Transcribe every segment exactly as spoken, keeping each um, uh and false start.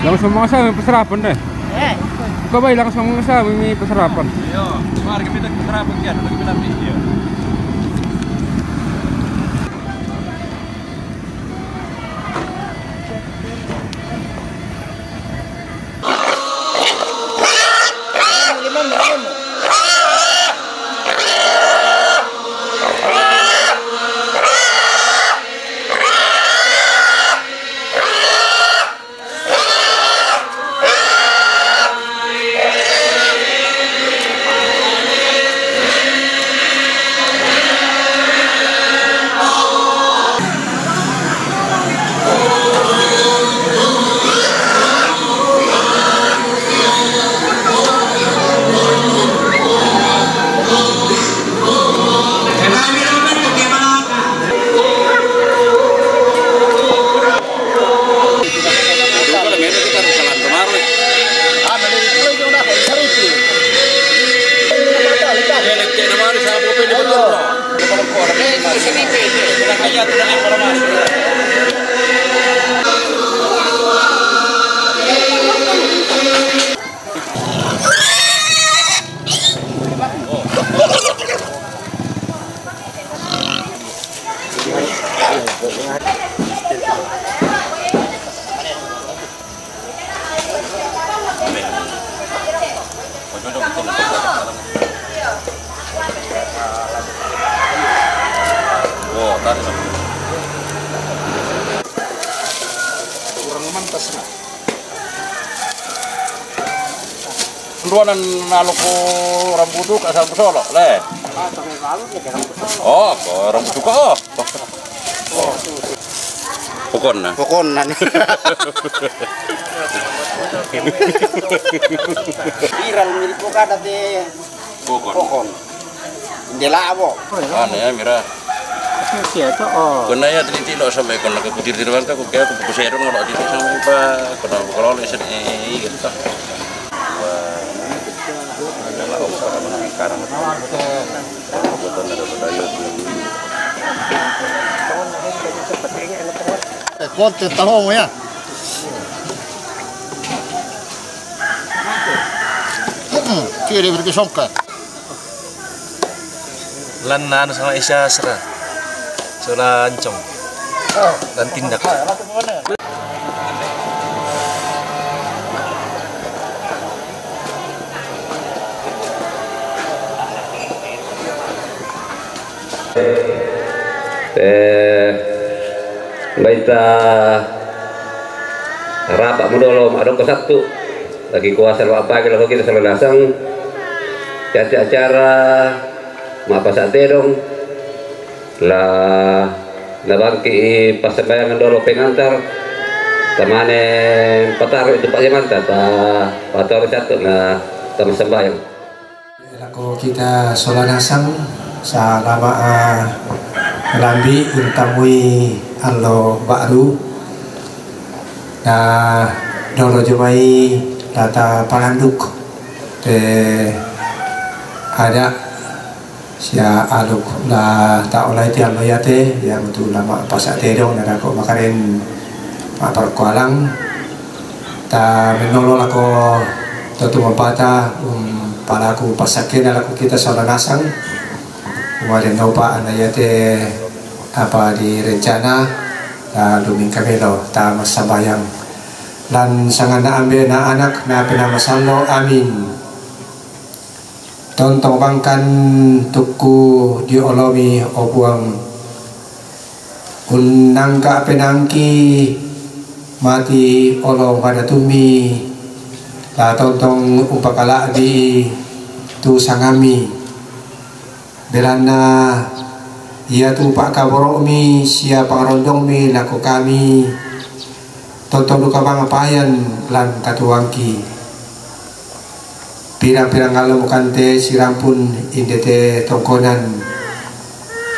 Langsung mangsa mi pasarapan deh. Eh. Ko bai langsung mangsa mi pasarapan. Iyo, mari kami tak pasarapan kian, lagi bilang video. Kurang mantas na. Luanan nalo ko rambutu ka sambu solo le. Oh, ko rambutu ka, oh. Pokona. Pokona. Viral mirip ko kada te. Pokon. Pokon. Ndela abo. Ane ya mira. Siapa? Oh. Kona ya titi lo sampai kona ke kutir tirwan ka ko kaya ko ko sero ngalo titi sampai pa kona ko lo lesen e gitu. Wah. Adalah om para menangkar. Kote taho ya. Kiri berkisongka. Lan nanu sama Isya sera. Sola ancong. Dan tindak. Eh, baita rapa mudolo adong ko satu lagi kuasa lo apa lagi kita salah nasang. Jadi acara ma pasa tedong la na bangki i pasambayangan dolo pengantar tamane pataro itu pakai manta ta pataro satu na tama sambayang. Lako kita sola nasang salama, ah, lambi untamui allo ba'ru. Na dolo jomai lata paranduk te ada sia aluk la ta olai ti allo yate ya mutu lama pasa tedong na dako makaren ma parkualang. Ta menolo lako totu mapata, um, palaku pasakena lako kita sola nasang. Wale nopa ana yate apa di rencana, ta luming kami lo ta masambayang. Lan sangana ambe na anak na pina masallo, amin. Tontong bangkan tukku di olomi obuang. Unnangka penangki mati olo pada tumi la tontong umpakala'bi tu sangami. Belanna iatu pa'kaboro'mi sia pangarondongmi lako kami, tontong duka mangapayan lan katuoangki. Pirang-pirang allo mukante sirampun indete tongkonan.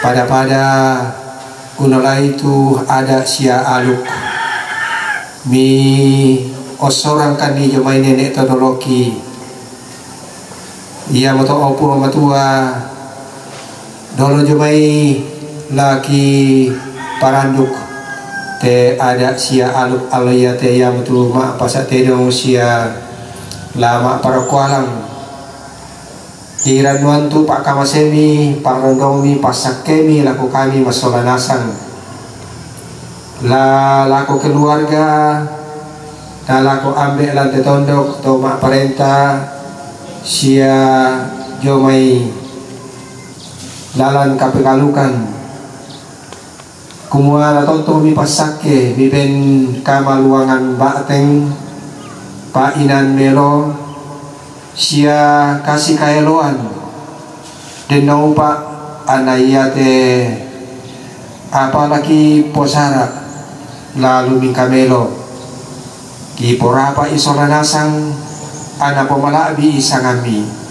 Pada-pada unolai tu ada sia aluk. Mi ossorangkanni jomai nene' to doloki. Iamoto O Puang Matua, dolo jomai laki paranduk Te ada sia alu-, alu iate iam tu ma pasa tedong sia la ma parokkoalang. Irannuan tu pakkamasemi, parondongmi, passakkemi lako kami massola nasang. La lako keluarga, la lako ambe lan te tondok to mapparenta sia jomai lalan kapegalukan. Kumua la tontong mi passakke, mi ben kamaluangan ba'teng, pa'inan melo, sia kasi kaeloan, denno upa ana iate apalaki posara lalu mingka melo. Kiporapa isola nasang, ana pomala'bi isangammi.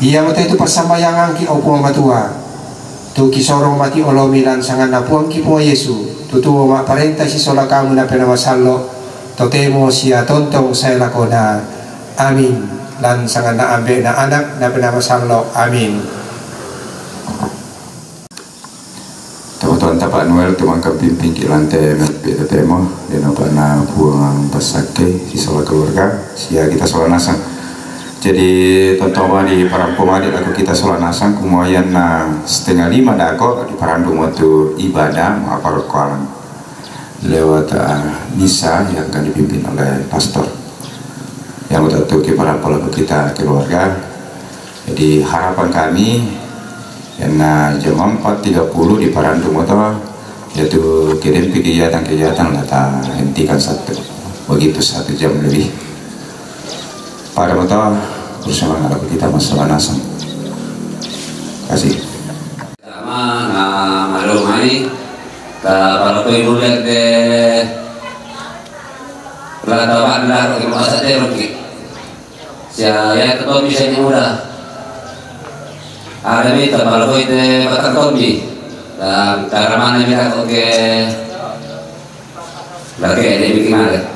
Ia mate tu passambayangangki, o Puang Matua, tu kisorong mati olomi lan sanganna Puangki Puang Yesu, tu tuo ma'parenta sisola kamu Napenama Sallo, totemo sia tontong sae lakona. Amin. Lan sanganna Ambe'na, Anak, Napenama Sallo. Amin. Tama Tuhan Tapa Noel, tumangkang pimping ki lante mepi tetemo, deno pana Puang passakke, sisola keluarga, sia kita sola nasang. Jadi, tontong di parampo madi aku kita sola nasang, kumuayan na setengah lima dako, di parandu motu ibadah, ma parokkoalan. Lewat, eh, misa yang akan dipimpin oleh pastor. Yang untuk kita parampo lako kita keluarga. Jadi, harapan kami, karena jam empat tiga puluh di parandu moto, yaitu kirim kegiatan-kegiatan lah ta hentikan satu, begitu satu jam lebih. Pada moto, bersemangat kita masalah nasang. Kasih. Sama na malo mai, ta para ko ibu lihat de, rata wan dar ko masa de rugi. Sia ya ketombi sia ni muda. Ada mi ta para ko ite batak tombi. Dan cara mana mi ko ke Lagi ini bikin ada.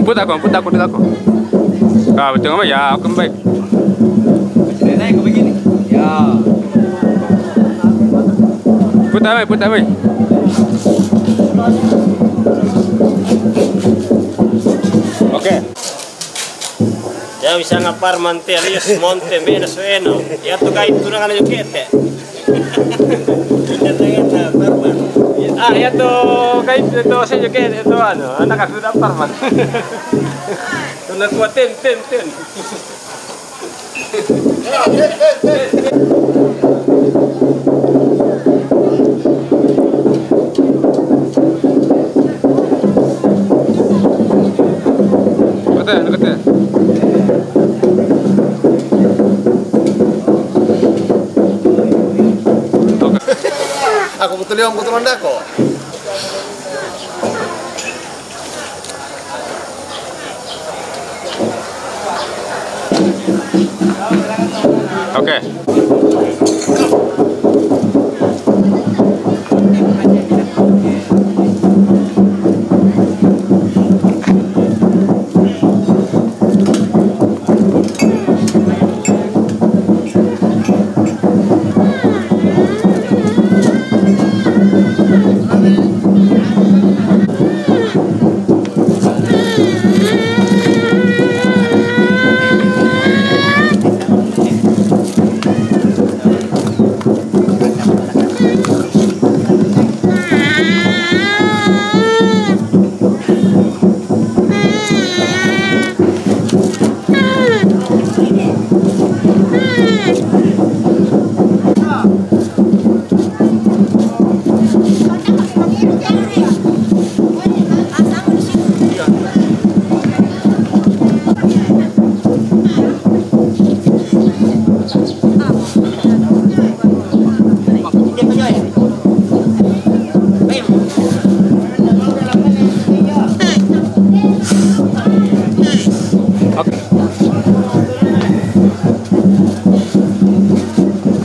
Putar ko, putar ko, putar ko. Ah, betul mai, ya, aku baik. Naik ke begini. Ya. Putar mai, putar mai. Oke. Ya, bisa ngapar mantel, ya, monte, bena sueno. Ya, tu kai, tu nang anu jokete. Ah, ya tu kai, tu saya jokete, tu anu, anak aku dapat man. Tu nak kuat ten, ten, ten. Kata, kata. Aku betul yang betul anda kok. Oke.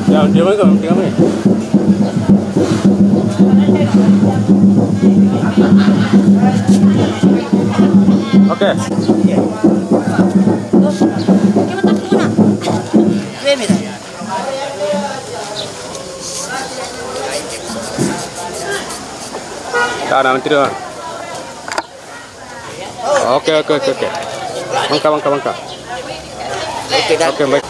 Ya, dia main kau, dia main. Oke. Tanam terus. Oke, oke, oke, oke. Mangka, mangka, mangka. Oke, baik.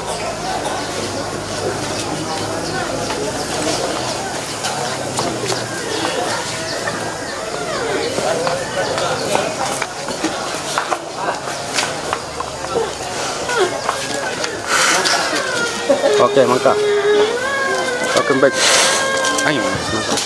Oke, mangka. Oke, baik. Ayo, mangka.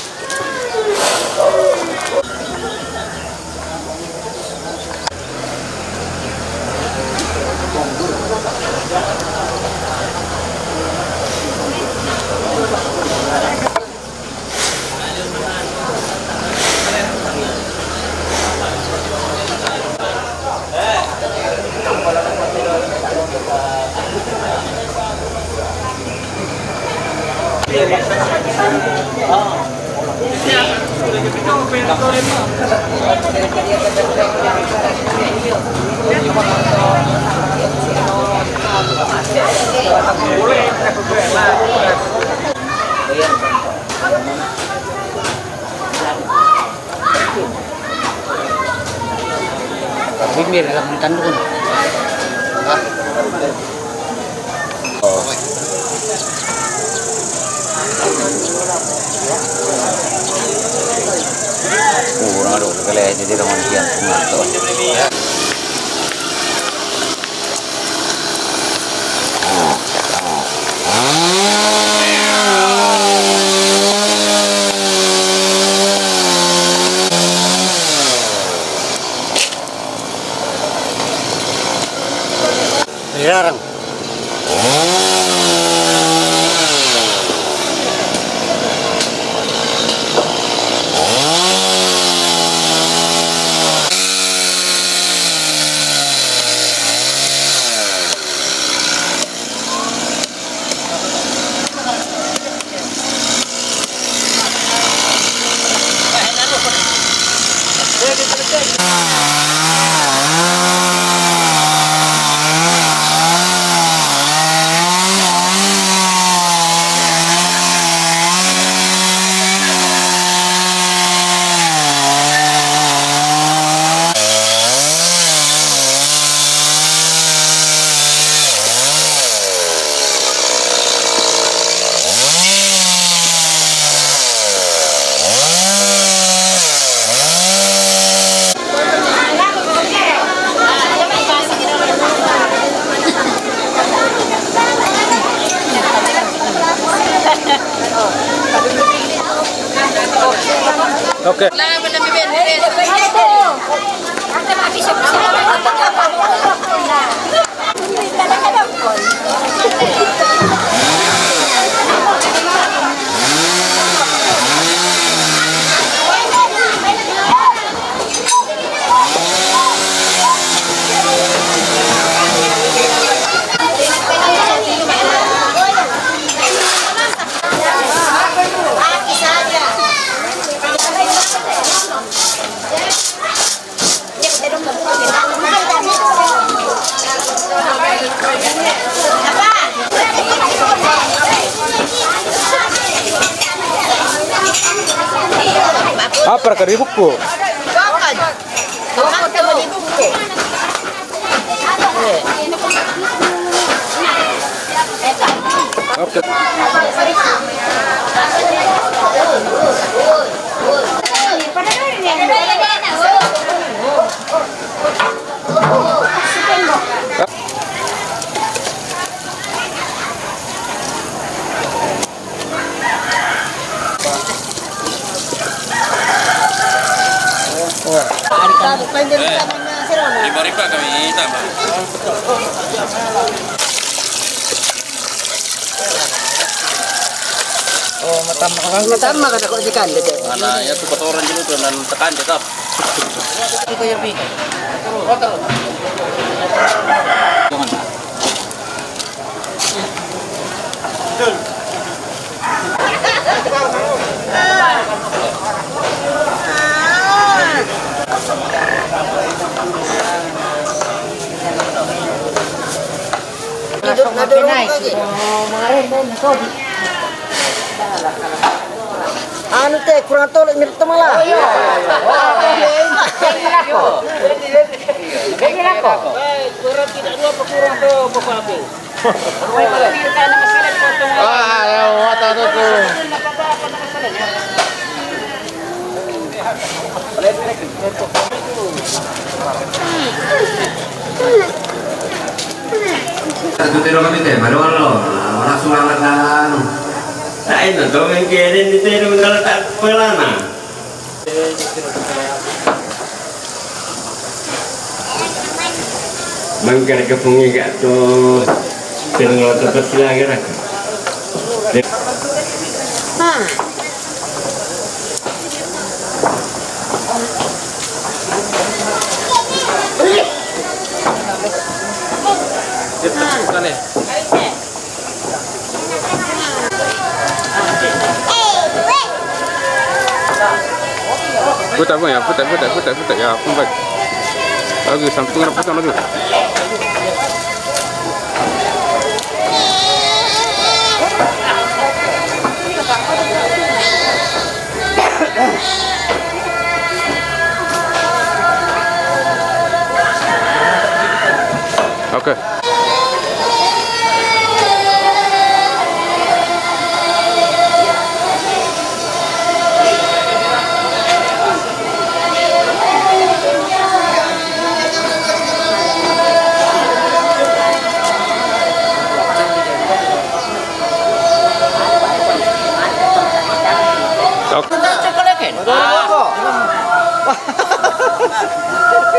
Bibir akan tandun. Ah. Oh. Kurang ada kali jadi orang siap pengatur. Dilarang. Oke. Apa ka di buku? Oke. Riba-riba kami tambah. Oh, matama ka. Matama ka na ko si Candid. Mana ya tu kotoran dulu tu dan tekan tetap. Ito yung pika. Anu te, kurang tolong mirip malah. Ah, ya, wata tu tu. Satu tero kami te, baru lo. Orang suara kan. Ay, no, tomen keren di tero, kalau tak pelana. Mangkar ka pungi ka to, pero nga to ka sila gara ka. Puta, puta, puta, puta, puta, ya, puta. Lagi, samping, puta lagi. Oke.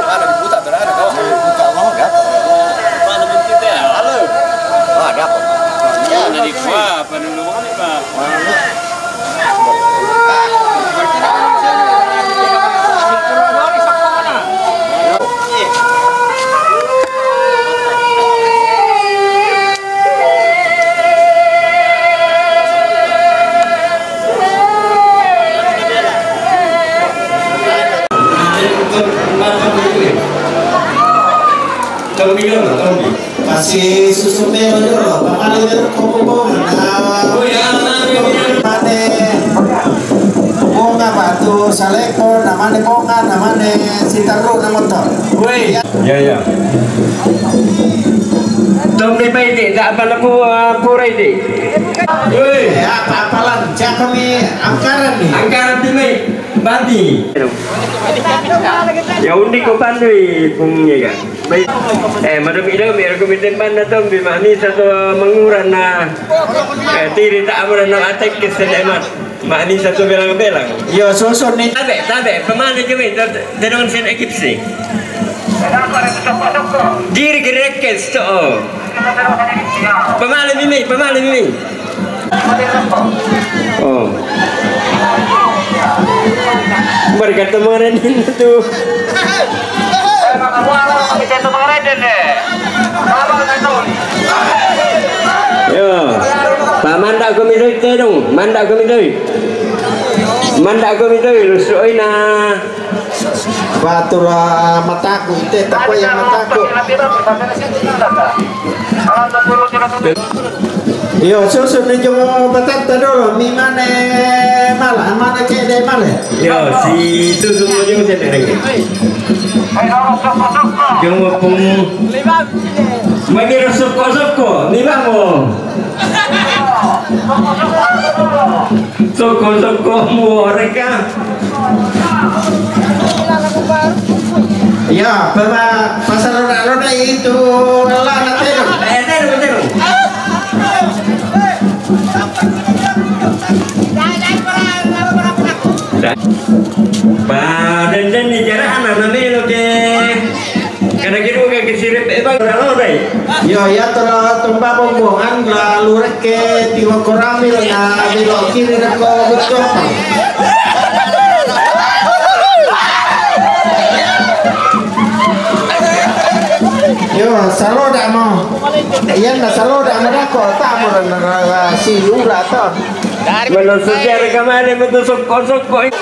Mana diputar, berada kau? Buka mau, ada apa? Halo. Oh, ada apa? Ya, dari gua, apa dulu kami, Pak? Kasi susu mero dulu, paman itu kumpul-kumpul. Nah, mana bonga batu saleko, namanya bonga, namanya sitaru, nama motor. Woi. Ya, ya. Tombe bai de, tak apa laku, ah, purai de. Woi, apa-apalan? Siapa mi angkaran nih? Angkaran di mai. Bati. Ya undi ko pandui pungnya kan. Baik. Eh, madam ida mi aku minta mana tombe mami satu menguran na. Eh, tiri tak amran na atek kesenemat. Mani satu belang-belang. Yo, susun nih. Tabe, tabe, pemane jemi, tenong sen ekip sih. Diri gerekes to. Pemane mimi, pemane mimi. Oh. Berkat kemarin itu. Yo, Pak, manda' komi doi tedong, manda' komi doi. Manda' komi doi, lusu'oina. Batura mataku, ite takuwa' ya mataku. Iyo, susun ni jomo batatta dolo, mi mane mala, mane ke'de' male. Iyo, si susun mo jomo sene lagi. Jomo pung. Magi sokko-sokko, ni bamo. Sokko-sokko mo reka. Ya, pema-, pasal roda-roda itu, Allah na tero. Eh, tero, tero. Padenden ni jara anak na melo ke. Kada kiru ka kisirip e bang, kalau dai. Yo, ya, tolo tumba bombongan, lalu reke tiwa koramil na bilo kiri reko betul. Yo, saloda' mo. Iyan na saloda' mo dako, ta' mo na, na, na, si ula to. Mano sejarah kamane mo tu sokko-sokko.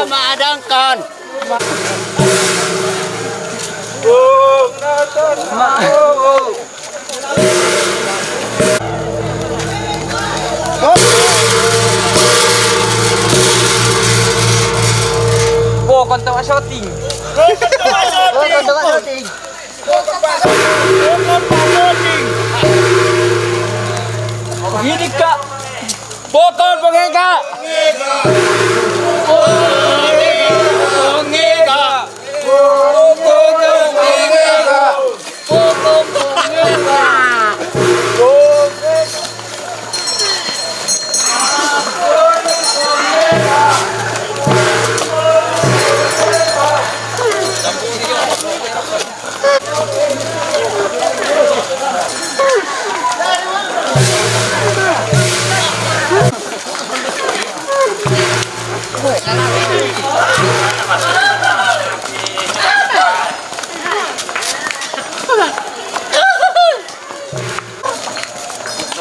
Maadangkan. Bokon tawa syuting. Bokon tawa syuting. Ini, Kak. Bokon pengega.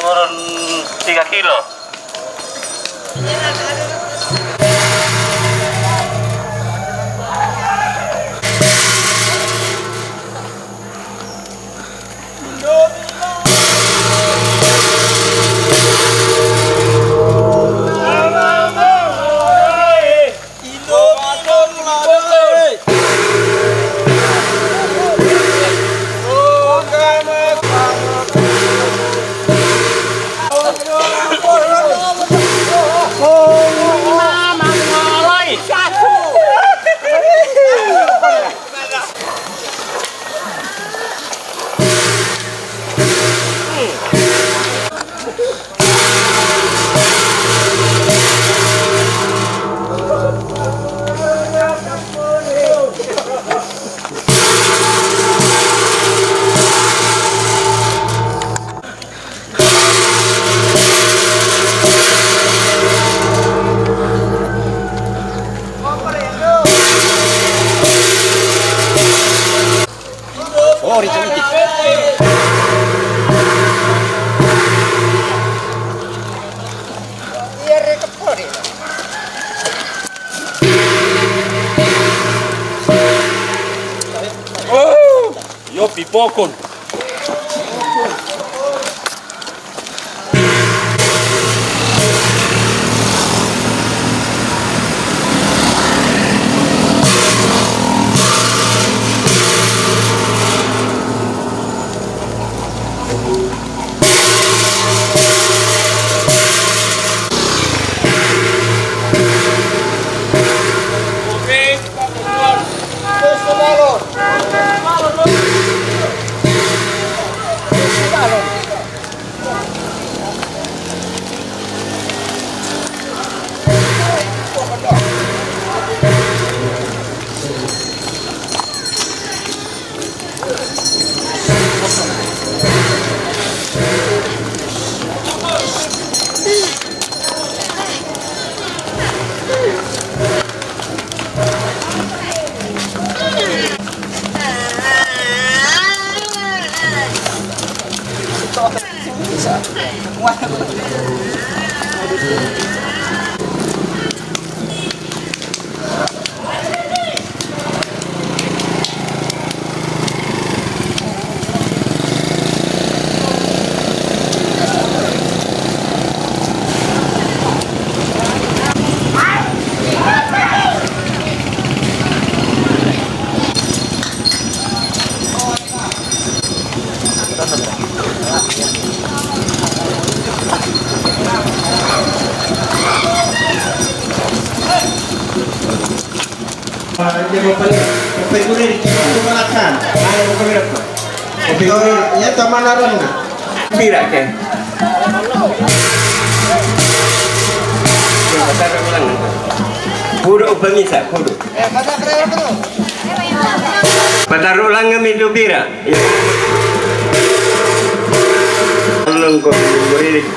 Turun tiga kilo. Oh, yo pipokon. Pira ke? Puro upamisa, puro. Pataru lang kami tu pira. Ulung ko murid.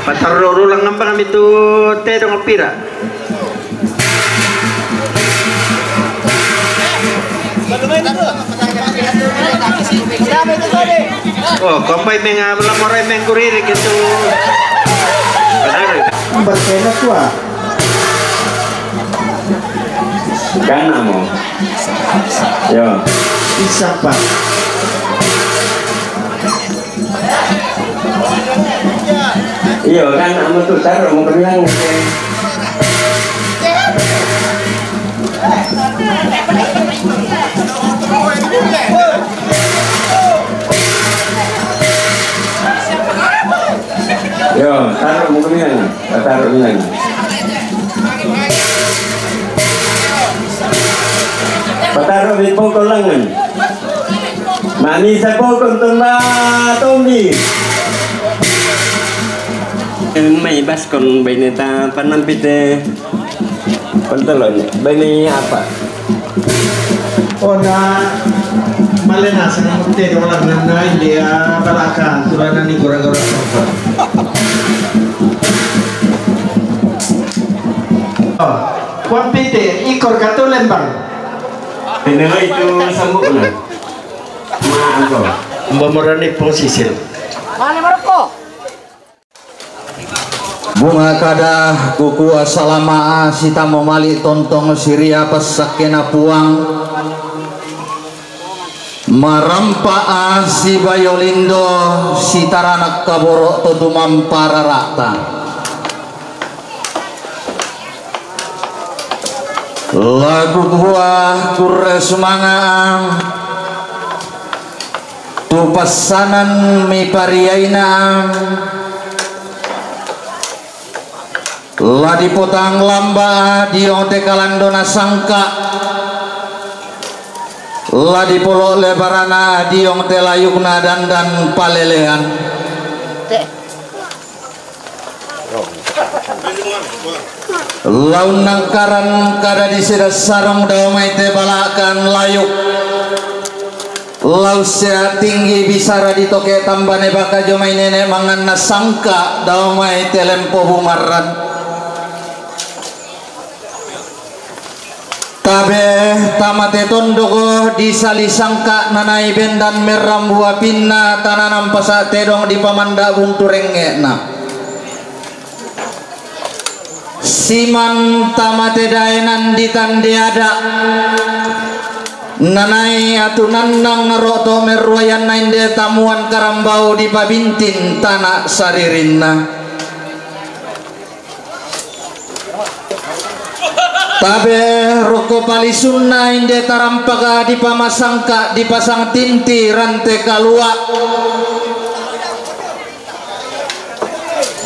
Pataruru lang nambang kami tu tedong pira. Oh, kompai menga lamorai mengkuriri gitu. Benar. Bersena tua. Gana mo. Yo. Isapa. Iyo kan, amo tu taruh mau kenyang. Yo, taruh mau kenyang. Pataru' minang. Pataru' mi pokon langan. Mami sa pokon tumba tombi. Mai baskon baineta panampite pantalon. Baine apa? Ona malena sana mukte de wala nana india balaka turana ni gura-gura. Kuampite ikor katu lembang. Ini itu sambuk na. Ma angko. Mbamorani pong sisil. Mana Maroko? Bunga kada kukua salama a si tamo mali tontong siria pasakena puang. Marampa a si bayolindo si taranak kaboro to tumampa rarata. Lagu kukua kurre sumangaan. Tu passanan mipariaina, la dipotang lamba diong te kalandona sangka, la dipolo lebarana diong te layukna dandan palelean. Laun nangkaran kada diseda sarong dao mai te balakan layuk. Laus sea tinggi bisara di toke tambane baka jo mai nene manganna sangka dao mai telempo bumarran. Tabe tamate tondoko di sali sangka nanai bendan merrambu apinna tananan pasa tedong di pamanda buntu rengnge'na. Siman tamate daenan di tande ada nanai atunannang roto merruayanna inde tamuan karambau di pabintin tana saririnna. Tabe rokko palisunna inde tarampaka dipamasangka dipasang tinti rante kalua.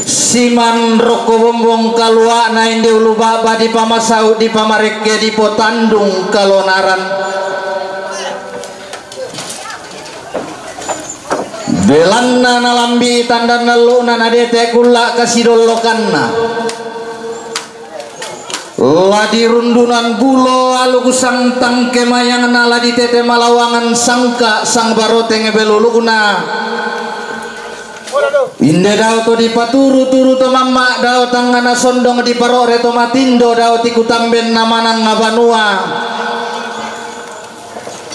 Siman rokko bombong kalua'na inde ulu ba'ba dipamasau dipamarekke dipotandung kalonaran. Belanna nalambi tandanna allo'na nadete kulla kasidollokanna. La dirundunan bulo aluk sangtang kemayangna la ditete malawangan sangka sang baroteng belulukna. Inde dao to dipaturu-turu to mamma dao tangngana sondong diparore to matindo dao tikutambenna manang banua.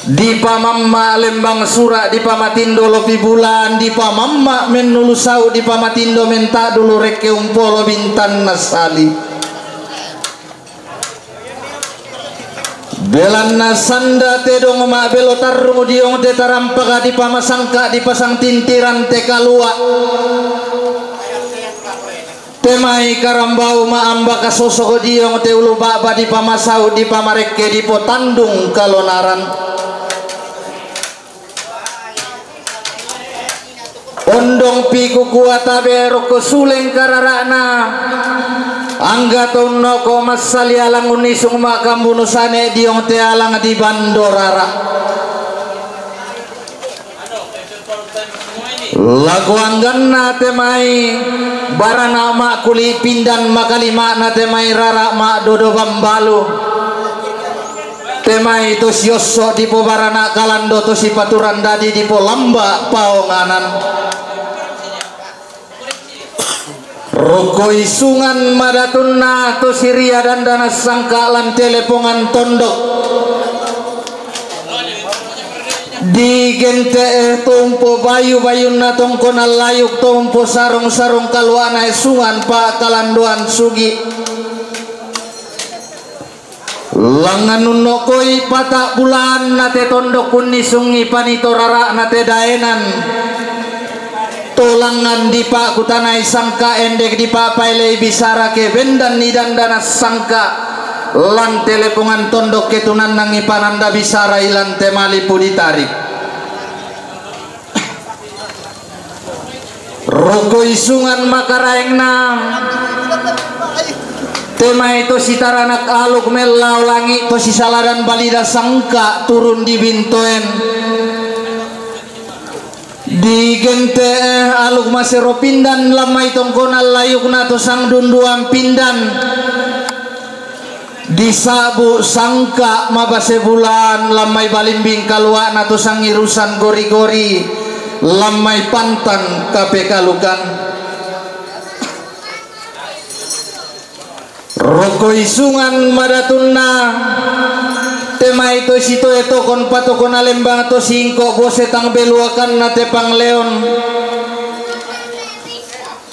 Dipamamma lembang sura dipamatindo lopi bulan dipamamma mennulu sau dipamatindo menta dulu rekke umpolo bintanna sali. Belanna sanda tedong ma'belo tarrung diong te tarampaka dipamasangka dipasang tintiran te kalua. Te mai karambau ma'amba kasosoko diong te ulu ba'ba dipamasau dipamarekke dipotandung kalonaran. Ondong pi kukua tabe rokko suleng karara'na. Angga to unnoko massali alang unnisung ma'kambunu sane diong te alang di bando rara. Lako angganna te mai barana ma'kuli pindan makalima'na te mai rara ma'dodo bambalu. Te mai to siosso dipobarana kalando to sipaturan dadi dipolamba paonganan. Rokko isungan madatunna to siria dandana sangka lan telepongan tondok. Digente'e tompo bayu-bayunna tongkonan layuk tompo sarong-sarong kaluana esungan pa kalandoan sugi. Langngan unnokoi pata bulanna te tondok unnisungi panito rara'na te daenan. To langngan dipakutanai sangka endek dipapaelei bisara ke bendan ni dandana sangka lan telepongan tondok ke tunannangi pananda bisara ilan te malipu ditarik. Rokko isungan makaraengna te mai to sitaranak aluk mellao langi to sisaladan balida sangka turun di bintoen. Digente aluk masero pindan lammai tongkonan layukna to sang dunduan pindan. Disabu sangka mabase bulan lammai balimbing kaluana to sangirusan gori-gori lammai pantan kapekalukan. Rokko isungan madatunna te mai to sitoe tokon patokon alembang to singko bose tang beluakanna te pangleon.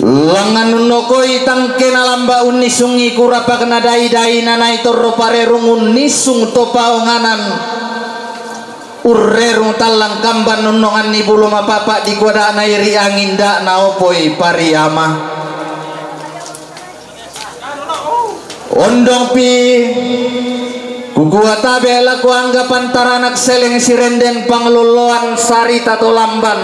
Langngan unnokoi tangkena lamba unnisungi kurapakna dai-dai nanai torro parerung unnisung to paonganan. Urrerung tallang kamban unnonganni bulo mapapa dikuadana iri angin da naopoi pariama. Ondongpi kukua tabe lako angga pantaranak seleng sirenden panglolloan sarita to lamban.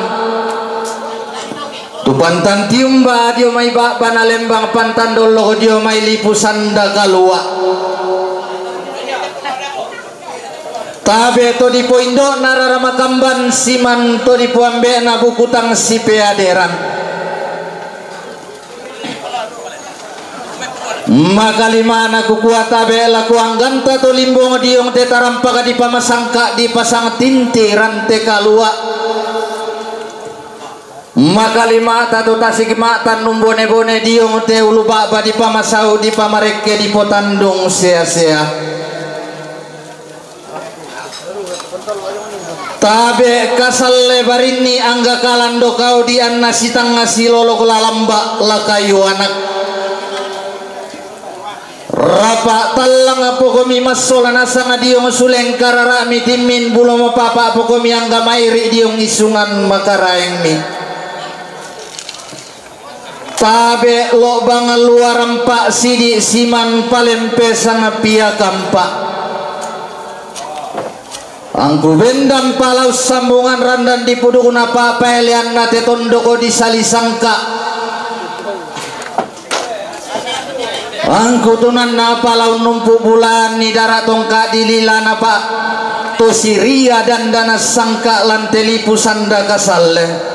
Tu pantan tiumba dio mai ba'bana lembang pantan dollo dio mai lipu sanda kalua. Tabe to dipoindo'na rara makamban siman to dipoambe'na bukutang sipeaderan. Makalimana kukua tabe' la kuangganta to limbong diong te tarampak dipamasangka' dipasang tinti rante kalua'. Makalimata to tasik ma'tannung bone-bone diong te ulu ba'ba dipamasau dipamarekke dipotandung sea-sea. Tabe' kasalle barinni angga kalando kau di anna sitangnga silolok lalamba' la kayu anak. Rapa' tallang pokomi massola nasang diong suleng karara'mi timmin bulo mapapa' pokomi angga mairi' diong isungan makaraengmi. Tabe' lo'bang luarampa' sidi' siman palempesan piakampa'. Angku bendan pala ussambungan randan dipudukna pa'paeleanna te tondoko disalisangka'. Angku tunanna pala unnumpu' bulaan ni dara' tongka' dililana pa' to siria dandana sangka' lan te lipu sanda kasalle.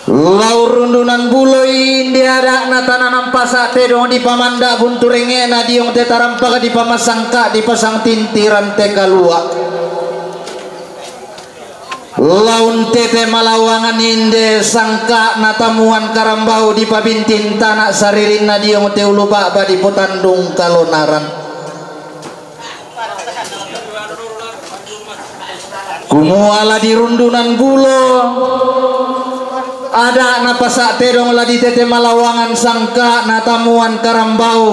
Lau rundunan buloi inde ada'na tana nampasa' tedong dipamanda' buntu rengnge'na diong te tarampak dipamasangka' dipasang tinti rante kalua'. Laun tete malawangan inde sangka'na tamuan karambau dipabintin tana' saririnna diong te ulu ba'ba dipotandung kalonaran. Kumua la di rundunan bulo, ada'na pasa' tedong la di tete malawangan sangka'na tamuan karambau,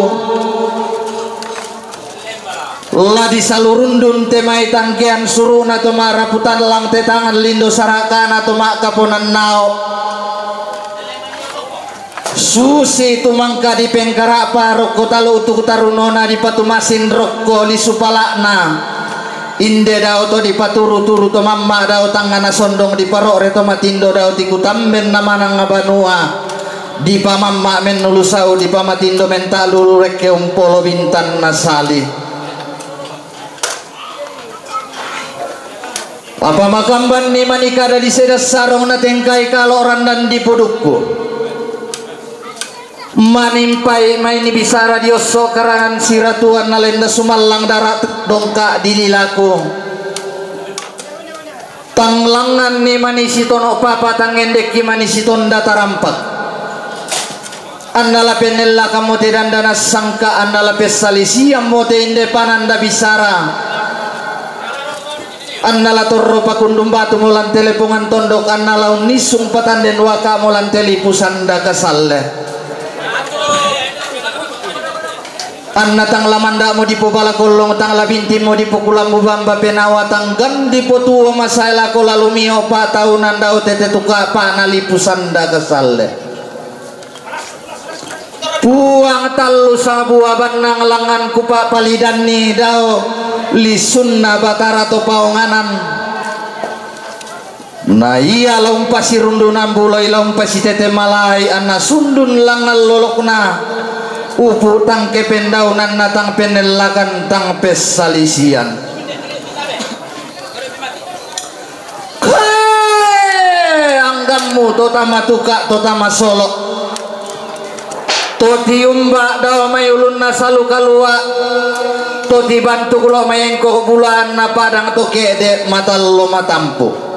la di salurundun te mai tangkean suru'na to ma'rapu tallang te tangan lindo sarakana to ma'kaponan nao'. Susi tu mangka dipengkara'pa rokko talu tu tarunona dipatumasin rokko lisu pala'na. Inde dao to dipaturu-turu to mamma' dao tangngana sondong diparo're to matindo dao tikutamben namanang banua. Dipamamma' mennulu sau dipamatindo menta'lulu rekke umpolo bintanna sali. Apa makambanni mani kada di seda sarong natengkai kalo randan di pudukku. Manimpai mai ni bisara di osso karangan siratuan nalenda sumallang dara' dongka' di lilaku. Tanglanganni mani sitono' papa tangendekki mani sitonda tarampak. Anna la pennellakammo te dandana sangka', anna la pessalisiammo te inde pananda bisara. Anna la torro pakundung batumo lan te lepongan tondok, anna la unnissung patanden waka'mo lan te lipu sanda kasalle. Anna tang la manda'mo dipobala kollong, tang la bintimmo dipokulambu bamba penawa, tang gan dipotuo masae lako lalumio pa'taunan dao tete tuka' pa'na lipu sanda kasalle. Puang tallu sabua bannang langngan kupa'palidanni dao lisunna Batara to paonganan. Na ia la umpasirundunan buloi la umpasitete malai anna sundun langngan lolokna upu' tang kependaunanna tang pennellakan tang pessalisian. He, anggammu to tama tuka' to tama solo'. To tiumba' dao mai ulunna salu kalua', to tibantuk lo' mai engko bulaanna padang to ke'de' matallo matampu'.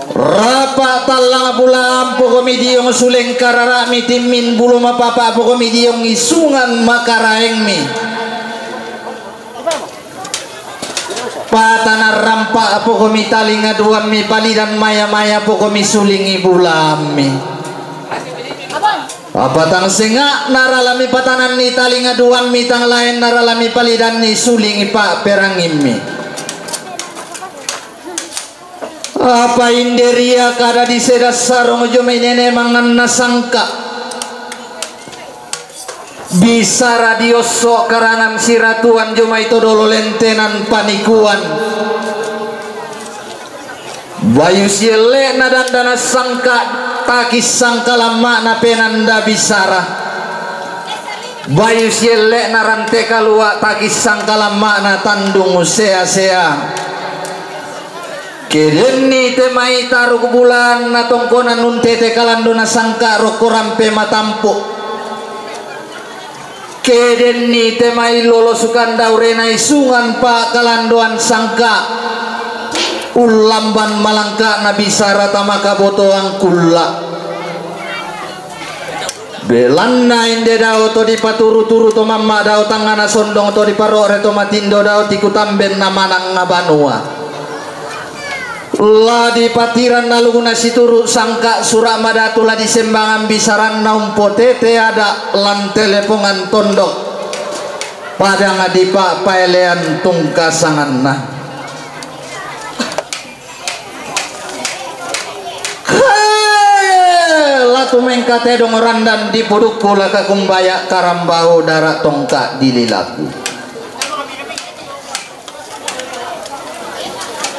Rapa' tallang bulaan pokomi diong suleng karara'mi timmin bulo mapapa' pokomi diong isungan makaraengmi. Patanan rampa' pokomi talinga duammi palidan maya-maya pokomi sulingi bulaammi. Apa tang senga'na ralami patananni talinga duammi tang laenna ralami palidanni sulingi pa'perangimmi. Apa inderia kada di seda sarong jomai nene manganna sangka'. Bisara di osso karangan siratuan jomai to dolo lentenan panikuan. Bayu sielle'na dandana sangka' takissangka lamma'na penanda bisara. Bayu sielle'na rante kalua' takissangka lamma'na tandung sea-sea. Ke denni te mai taruk bulan na tongkonan untete kalandona sangka rokko rampe matampu'. Ke denni te mai lolo sukanda urena isungan pa'kalandoan sangka, ullamban malangka'na bisara tama kabotoan kulla'. Belanna inde dao to dipaturu-turu to mamma' dao tangngana sondong to diparo're to matindo dao tikutambenna manangnga banua. La dipatiranna luguna situru' sangka sura' madatu la disembangan bisaranna umpotete ada' lan telepongan tondok padang dipa'paelean tungkasanganna. He, la tumengka tedong randan dipudukku la kakumbaya karambau dara' tongka' dililaku.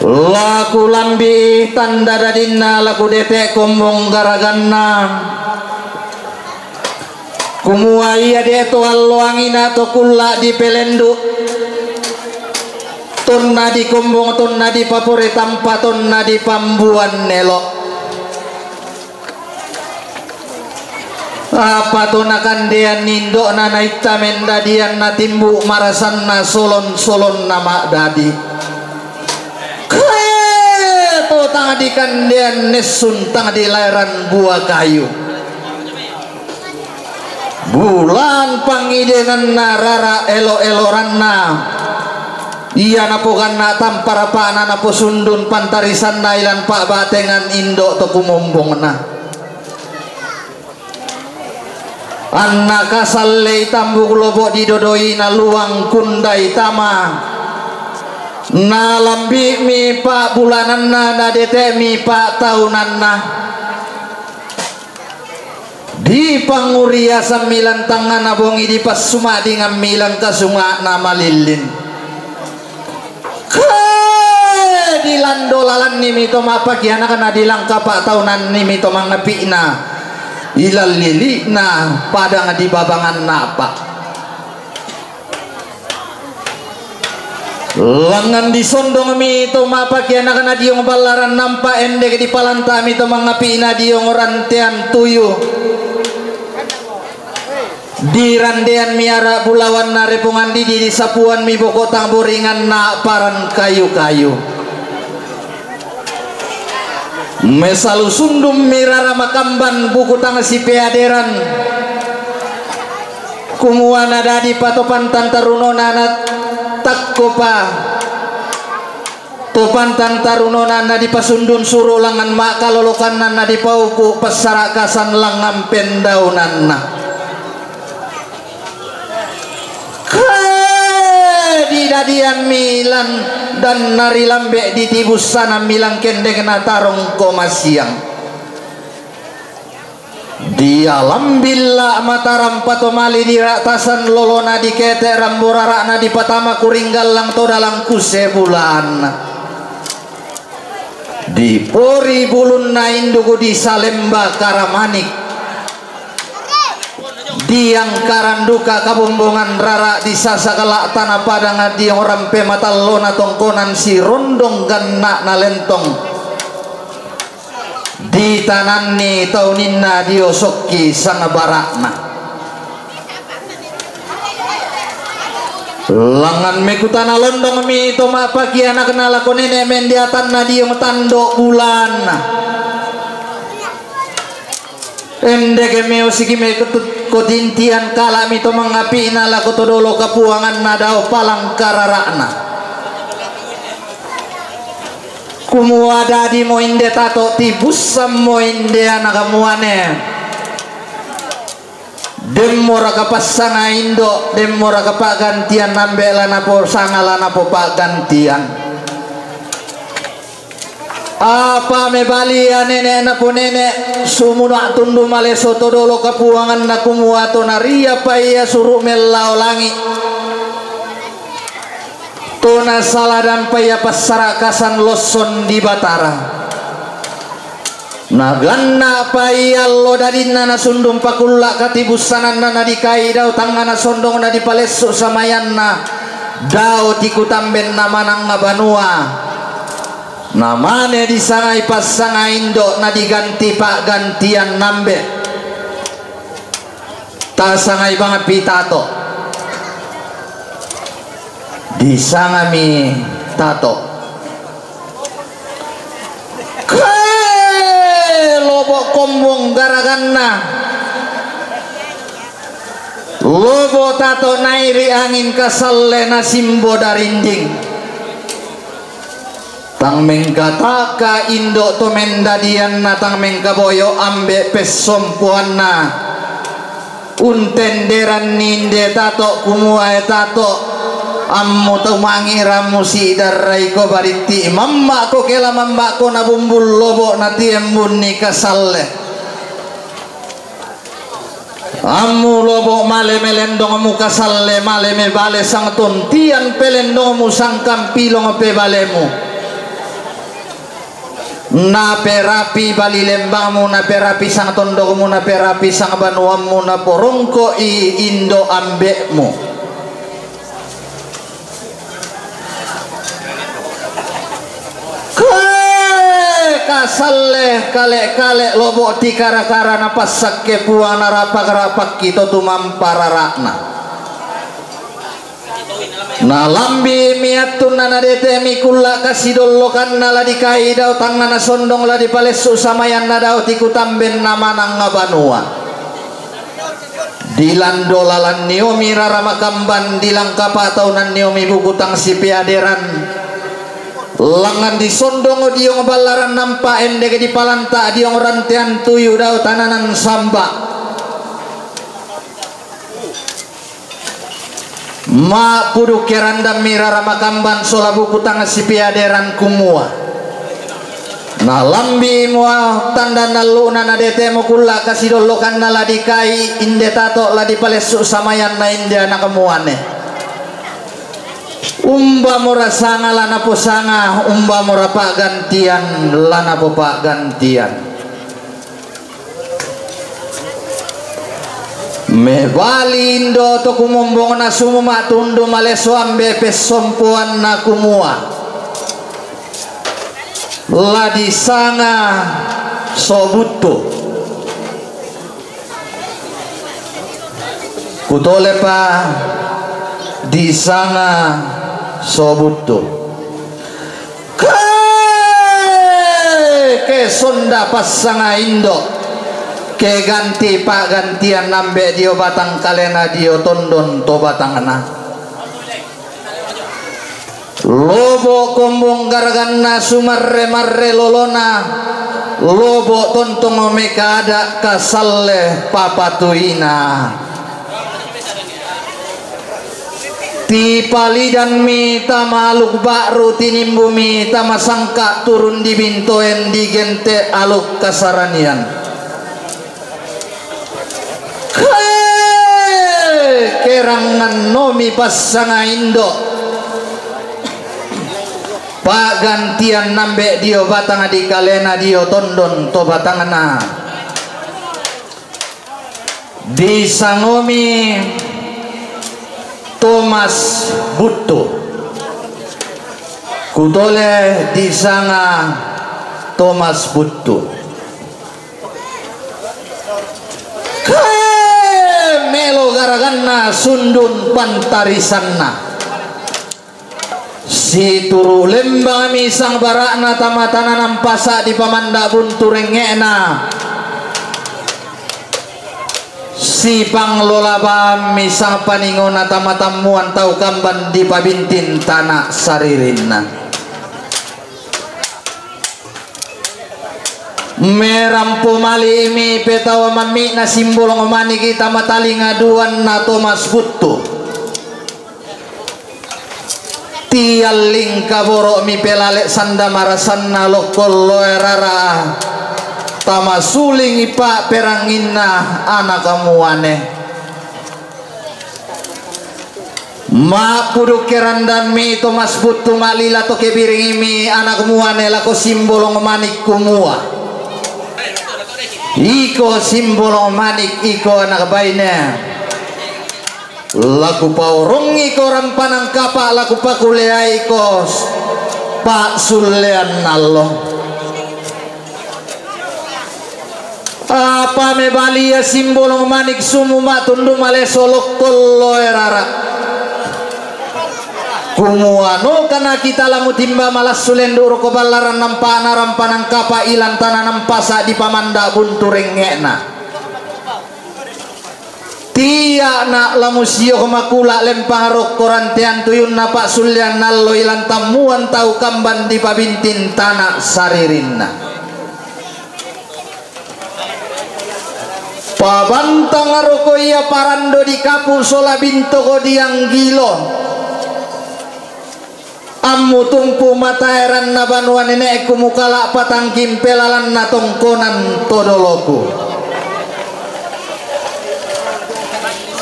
La kulambi'i tanda dadinna la kudete' kombong garaganna. Kumua ia de' to alloangina to kulla' dipelendu'. Tonna dikombong, tonna dipapore tampa, tonna dipambuan nelo'. Apa to nakandean indo'na naitta mendadian natimbu' marasanna solon-solonna ma'dadi. Kae to tang dikandean nessun tang dilaeran bua kayu. Bulan pangidenanna rara' elo'-eloranna. Ia napoganna tamparapa'na naposundun pantarisanna ilan pa'batengan indo' to kumombongna. Anna kasallei tambuk lobo' didodoina luang kundai tama. Nalambi'mi pa'bulananna, nadete'mi pa'taunanna. Dipanguriasammi lan tangngana bongi, dipassuma'dingammi lan kasunga'na malillin. Ke dilando lalannimi to ma'pakianakna, dilangka pa'taunannimi to mangapi'na, ilan lili'na padang dibabanganna apa'. Langngan disondongmi to ma'pakianakna diong ballaran nampa, endek dipalanta'mi to mangapi'na diong rantean tuyu. Dirandeanmi ara' bulawanna repongan didi, disapuanmi boko' tang boringanna paran kayu-kayu. Mesalu sundummi rara makamban buku tang sipeaderan. Kumua nadadipa to pantan tarunona natakkopa. To pantan tarunona nadipasundun suru' langngan ma'kalolokanna, nadipauku' passara'kasan langngan pendaunanna. Kae didadiammi lan dan narilambe' ditibussanammi lan kendekna tarongko masiang. Dialambilla' matarampa to mali dira'tasan lolona, dikete' rambo rara'na, dipatama kuringgallang to dalang kuse bulaanna. Dipori bulunna induku disalemba karamanik. Diangkaran duka kabombongan rara', disasakala' tana padang diong rampe matallona tongkonan sirondong ganna'na lentong. Ditananni tauninna dio sokki sangbara'na. Langngan mekutana londongmi to ma'pakianakna lako nene' mendiatanna diong tando' bulaanna. Endeke meosiki mekutut kotintian kala'mi to mangapi'na lako to dolo kapuanganna dao palang karara'na. Kumua dadimo inde tato', tibussammo inde anaka muane. Demmoraka passanga indo', demmoraka pa'gantian ambe' la naposanga la napopa'gantian. Apa mebali ia nene' naponene', sumuna' tundu maleso to dolo kapuanganna kumua to nariapa ia suru' mellao langi'. To nasala dampa ia passara'kasan losson di Batara. Naganna'pa ia allo dadinna nasundun pakulla' katibussananna, nadikai dao tangngana sondong, nadipalessu' samayanna dao tikutambenna manangnga banua. Na mane disangai passanga indo' na diganti pa'gantian nambe'. Tasangai bang pitato'. Disangami tato'. Kae, lobo' kombong garaganna. Lobo' tato' nai ri angin kasalle na simbo darinding. Tang mengkataka indo' to mendadianna, tang mengkaboyo ambe' pessompoanna. Untenderanni inde tato' kumua, e tato', ammu tumangi' rammu sidarraiko baritti', mamma'ko kela mamma'ko nabumbul lobo' natiembunni kasalle. Ammu lobo' male melendongmu kasalle, male mebale sangtontian pelendongmu sangkampilong pebalemu. Naperapi bali lembangmu, naperapi sang tondokmu, naperapi sang banuammu, naporongko'i indo' ambe'mu. Kae, kasalle kale-kale lobo' tikara-kara napassakke Puang, narapa-rapakki to tumampa rara'na. Nalambi'mi attunna nadetemi kulla' kasidollokanna la dikai dao tangnga nasondong la dipalessu' samayanna dao tikutambenna manang banua. Dilando lalanni omi rara makamban, dilangkapa taunanni omi buku tang sipeaderan. Langngan disondong diong ballaran nampa endek dipalanta diong rantean tuyu dao tananan samba. Ma'puduk kerandammi rara makamban sola buku tang sipeaderan kumua. Nalambi mua tanda nallu'na nadetemo kulla' kasidollokanna la dikai inde tato' la dipalessu' samayanna inde anak muane. Umbamora sanga la naposanga, umbamora pa'gantian la napopa'gantian. Mebali indo' to kumombongna sumu ma'tundu maleso ambe' pessompoanna kumua, la disanga Sobuttu. Kutolepa disanga Sobuttu. Kae, ke sonda passanga indo', ke ganti pa'gantian ambe' dio batang kalena dio tondon to batangna. Lobo' kombong garaganna sumarre-marre lolona, lobo' tontong mekada kasalle papatuina. Tipalidanmi tama aluk ba'ru, tinimbumi tama sangka' turun dibintoen digente' aluk kasaranian. Kae, kerangngannomi passanga indo'. Pa'gantian ambe' dio batang dikalena dio tondon to batangna. Disangomi Tomas Buttu. Kutole disanga Tomas Buttu. Kae, melo garaganna sundun pantarisanna. Situru' lembangmi sang bara'na tama tananan pasa' dipamanda' buntu rengnge'na. Sipanglola bammi sang paningona tama tammuan tau kamban dipabintin tana' saririnna. Merampo mali'mi petawa mammi'na simbolong maniki tama talinga duanna Tomas Buttu. Tialling kaboro'mi pelale sanda marasanna lokkolloe rara, tama suling pa'peranginna anak muane. Ma'puduk kerandanmi Tomas Buttu, ma'lila to kebiringmi anak muane lako simbolong manik kumua, iko simbolong manik, iko anak baine. La kupaorongiko rampanan kapa', la kupakuleaiko s-, Pak sullean nallo. Apa mebali ia simbolong manik sumu matundu maleso lokkon loe rara. Kumuano kana kita lamu timba malassu lendu roko ballaran nampa narampa nangkapa ilan tana nampa sa dipamanda buntu rengnge'na. Tia'na' la musio makula' lempang rokko rantean tuyunna pa'sullean nallo ilan tammuan tau kamban dipabinting tana' saririnna. Pabantang roko ia parando dikapu' sola bintoko dianggilo. Ammutumpu matae ranna banua nene'ku mukala' patangking pelalanna tongkonan todoloku.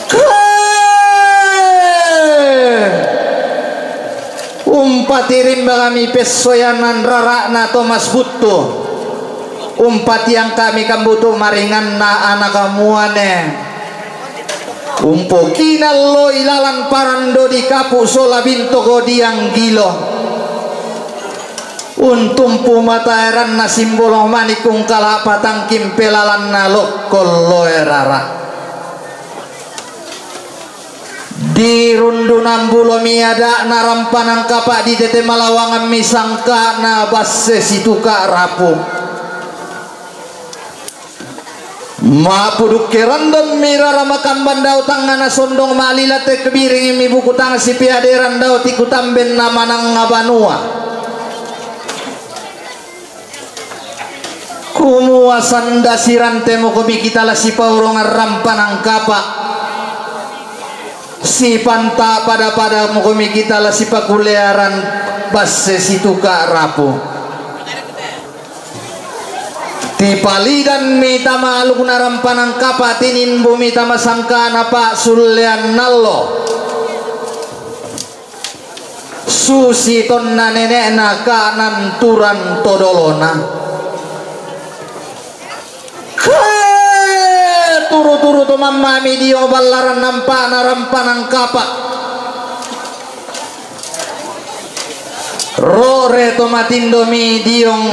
Kae! Umpatirimbangami pessoyanan rara'na Tomas Buttu. Umpatiangkami kambutu maringanna anaka muane. Umpokinallo ilalan parando dikapu' sola bintoko dianggilo. Untumpu matae ranna simbolong manik ungkala' patangking pelalanna lokkon loe rara. Dirundunan bulomi ada'na rampanang kapa' ditete malawangammi sangka'na basse situka' rapu. Ma'pudukke randonmi rara makamban dao tangngana sondong ma'lila tekbiringimmi buku tang sipeaderang dao tikutambenna manangnga banua. Kumua sanda sirantemokomi kita la sipaurongang rampanang kapa'. Sipanta pada-padamokomi kita la sipakulearan basse situka' rapu. Tipalidanmi tama alukna rampanang kapa', tinimbumi tama sangka'na pa'sullean nallo. Susi tonna nene'na ka'nanturang todolona. Kae! Turu-turu to mammami dio ballaran nampa'na rampanang kapa'. Ro're to matindomi diong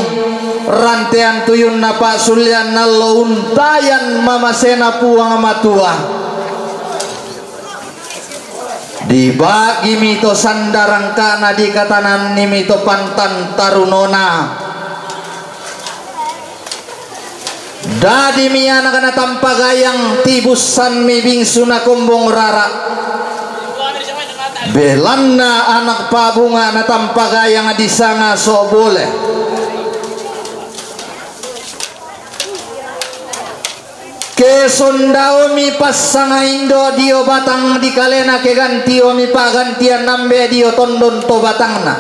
rantean tuyunna pa'sullean nallo untayan mamasena Puang Matua. Diba'gimi to sanda rangka'na, dikatanannimi to pantan tarunona. Dadimi anak natampa gayang, tibussanmi bingsu nakombong rara. Belanna anak pa'bunga natampa gayang disanga So'bole. Ke sondaomi passanga indo' dio batang dikalena, ke gantiomi pa'gantian ambe' dio tondon to batangna.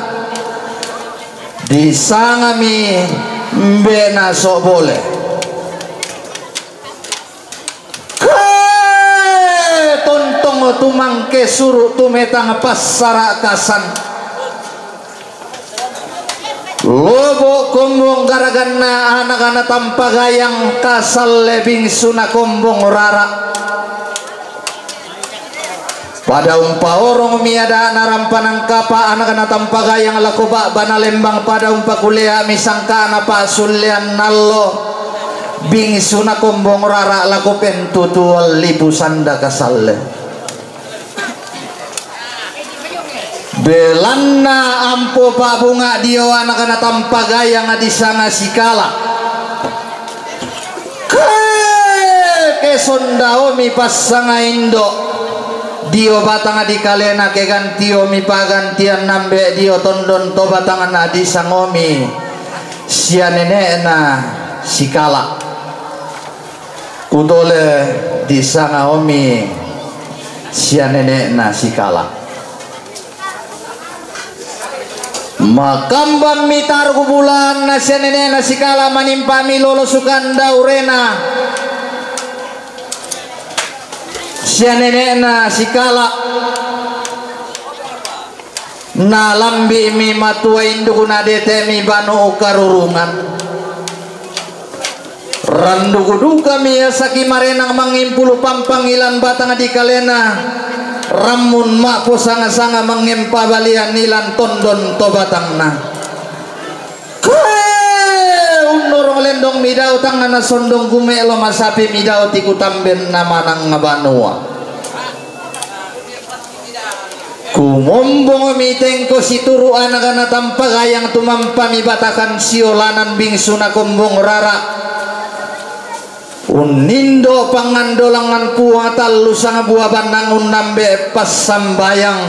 Disangami mbe'na So'bole. Ke tontong tumangke suru' tumetang passara'kasan. Lobo' kombong garaganna anak natampa gayang, kasalle bingsu nakombong rara. Pada umpaorongmi ada'na rampanang kapa' anak natampa gayang lako ba'bana lembang, pada umpakuleami sangka'na pa'sullean nallo, bingsu nakombong rara lako pentutuan lipu sanda kasalle. Belanna ampo pa'bunga dio anak natampa gayang disanga Sikala. Ke, ke sondaomi passanga indo' dio batang dikalena, ke gantiomi pa'gantian ambe' dio tondon to batangna, disangomi sia nene'na Sikala. Kutole disangaomi sia nene'na Sikala. Makambammi taruk bulanna sia nene'na Sikala, manimpami lolo sukang daurena sia nene'na Sikala. Nalambi'mi matua induk, nadete'mi banu karurungan. Randuku dukami asaki marenang mangimpulu pampang ilan batang dikalena, rammun ma'posanga-sanga mangempa balian ilan tondon to batangna. Unnorong lendong midau tangngana sondong, gume'lo masapi midau ti kutamben na manang banua. Kumombong mitengko situru' anakna tampagayang, tumampa mibatakan siolanan bingsu na kombong rara. Unnindo pangandolangan Puang tallu sangbua bannang unnambe passambayang.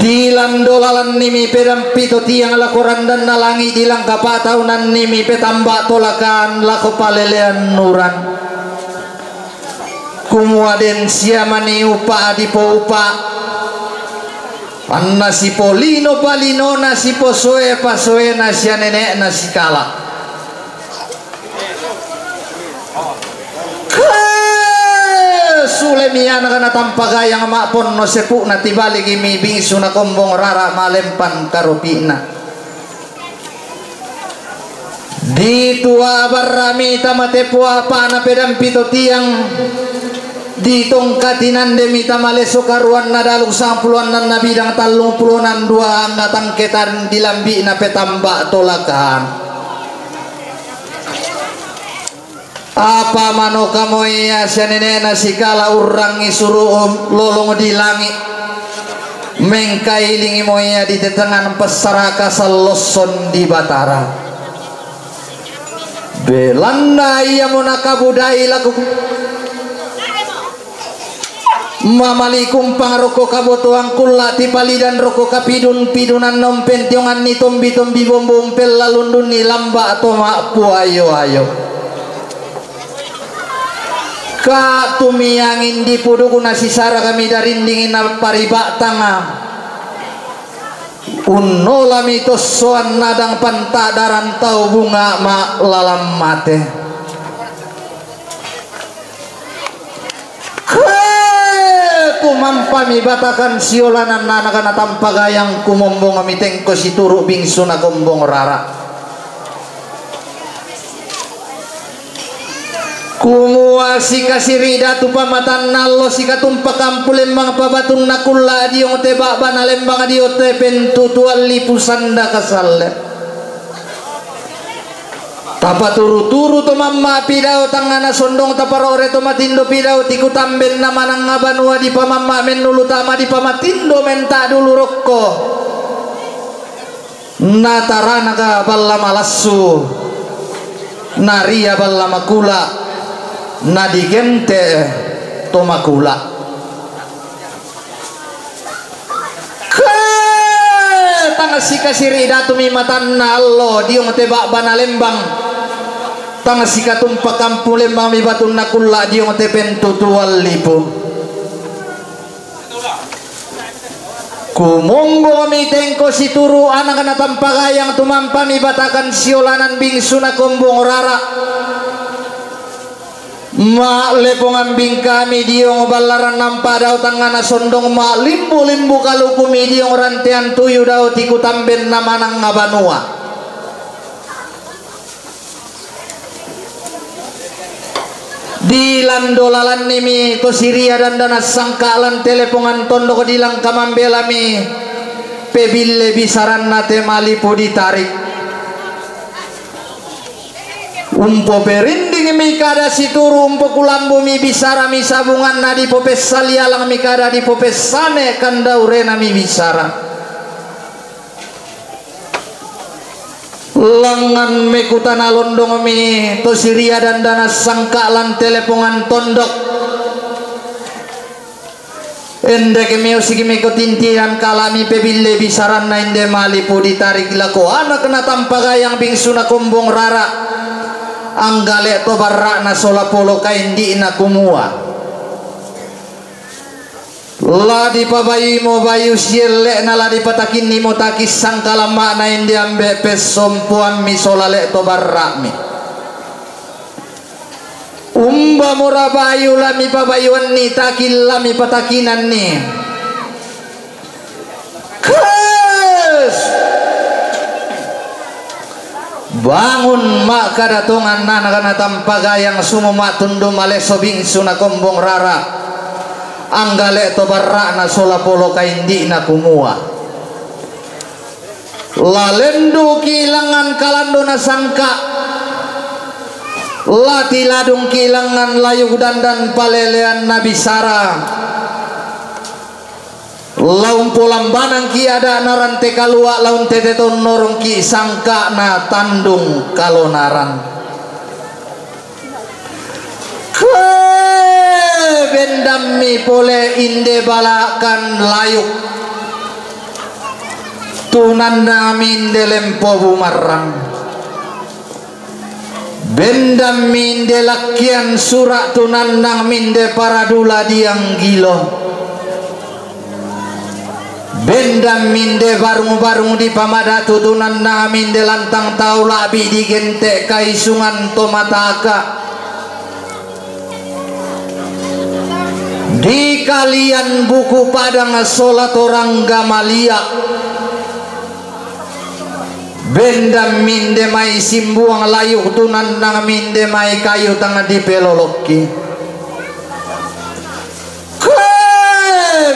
Dilando lalanni mipedampi to tiang lako randanna langi', dilangka pa'taunanni mipetamba tolakan lako palelean uran. Kumua den sia mani upa' dipoupa', anna sipolino palinona, siposoe pasoena, sia nene'na sikala. Ke sule mianakna tampagayang ma'ponno sepu'na, tibaligi mi bingsu na kombong rara malempan karopi'na. Ditua barra'mi tama tepo apa'na pedampi to tiang, ditongkati nandemi tama leso karuanna dalung sangpulo annanna bidang tallung pulo nan dua angnga tangketan dilambi'na petamba tolakan. Apa manoka moia sia nene'na sikala urrangi suru' lolong di langi', mengkailingi moia di tetengan pessaraka sallosson di Batara. Belanna iamo nakabudai lako mamali kumpang rokko kabotoang kulla' tipalidan rokko kapidun-pidunan, umpentionganni tombi-tombi bombo, umpellalundunni lamba' to ma'puayo-ayo. Ka' tumiangin dipudukna sisara kami darindingi na pariba'tanga. Unnolami tossoan nadang panta'daran tau bunga' ma'lalan mate. Ke tumampami batakan siolanan anakna tampagayang, kumombongmi tengko situru' bingsu na kombong rara. Kumua sikasiri' datu pamatanna allo, sikatumpakampu lembang pabatunna kulla' diong te ba'bana lembang dio te pentutuan lipu sanda kasalle. Tapaturu-turu to mamma' pidao tangngana sondong, taparo're to matindo pidao ti kutamben na manang banua, dipamamma' mennulu tama, dipamatindo menta'dulu rokko. Nataranaka balla malassu, naria balla makula', nadigente' to makula'. Ke tang sikasiri' datumi matanna allo diong te ba'bana lembang, tang sikatumpa kampu lembangmi batunna kulla' diong te pentutuan lipu. Kumombongmi tengko situru' anakna tampagayang, tumampami batakan siolanan bingsu na kombong rara. Ma'lepongan bingkami diong ballaran nampa dao tangngana sondong, ma'limbu-limbu kalukumi diong rantean tuyu dao ti kutamben na manang banua. Dilando lalannimi to Siria dandana sangka'lan te lepongan tondok, dilangka mambelami pebille bisaranna te malipu ditarik. Umpoperindingmi kada situru', umpokulambumi bisarami sabunganna, dipopessali alangmi kada, dipopessane kandaurenami bisara. Langngan mekutana londongmi to Siria dandana sangka'lan te lepongan tondok. Endek miusikmi ko tintiran kala'mi pebille bisaranna inde malipu ditarik lako anakna tampagayang bingsu na kombong rara. Anggale' to barra'na sola polo kaindi'na kumua, La dipabayuimo bayu sielle'na, la dipatakinnimo taki sangkalamma'na inde ambe' pessompoammi sola le' to barra'mi. Umbamora bayu la mipabayuanni, taki la mipatakinanni. Kes! Bangun ma'kada tongan anakna tampagayang, sumu ma'tundu malesso bingsu na kombong rara, anggale' to barra'na sola polo kaindi'na kumua, La lendu'ki langngan kalandona sangka', la tiladungki langngan layuk dandan palelean na bisara. La umpolambanangki ada'na rante kalua', la untete to unnorongki sangka'na tandung kalonaran. Ke, bendammi pole inde bala'kan layuk, tunannangmi inde lempo bumarrang. Bendammi inde lakkian sura', tunannangmi inde paradula dianggilo. Bendammi inde barung-barung dipamadatu, tunannangmi inde lantang tau la'bi digente' kaisungan to mataka. Di kalian buku padang sola torang Gamaliak. Bendammi inde mai simbuang layuk, tunannangmi inde mai kayu tang dipelolokki. Ke,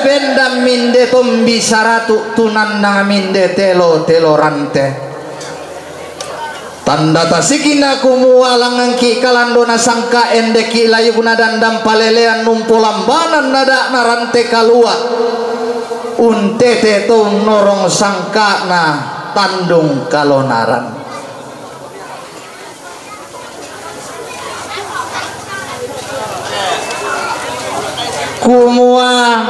bendammi inde tombi saratu', tunannangmi inde telo-telo rante. Tanda tasikna kumua langnganki kalandona sangka', endeki layukna dandan palelean, umpolambanan ada'na rante kalua', untete to unnorong sangka'na tandung kalonaran. Kumua,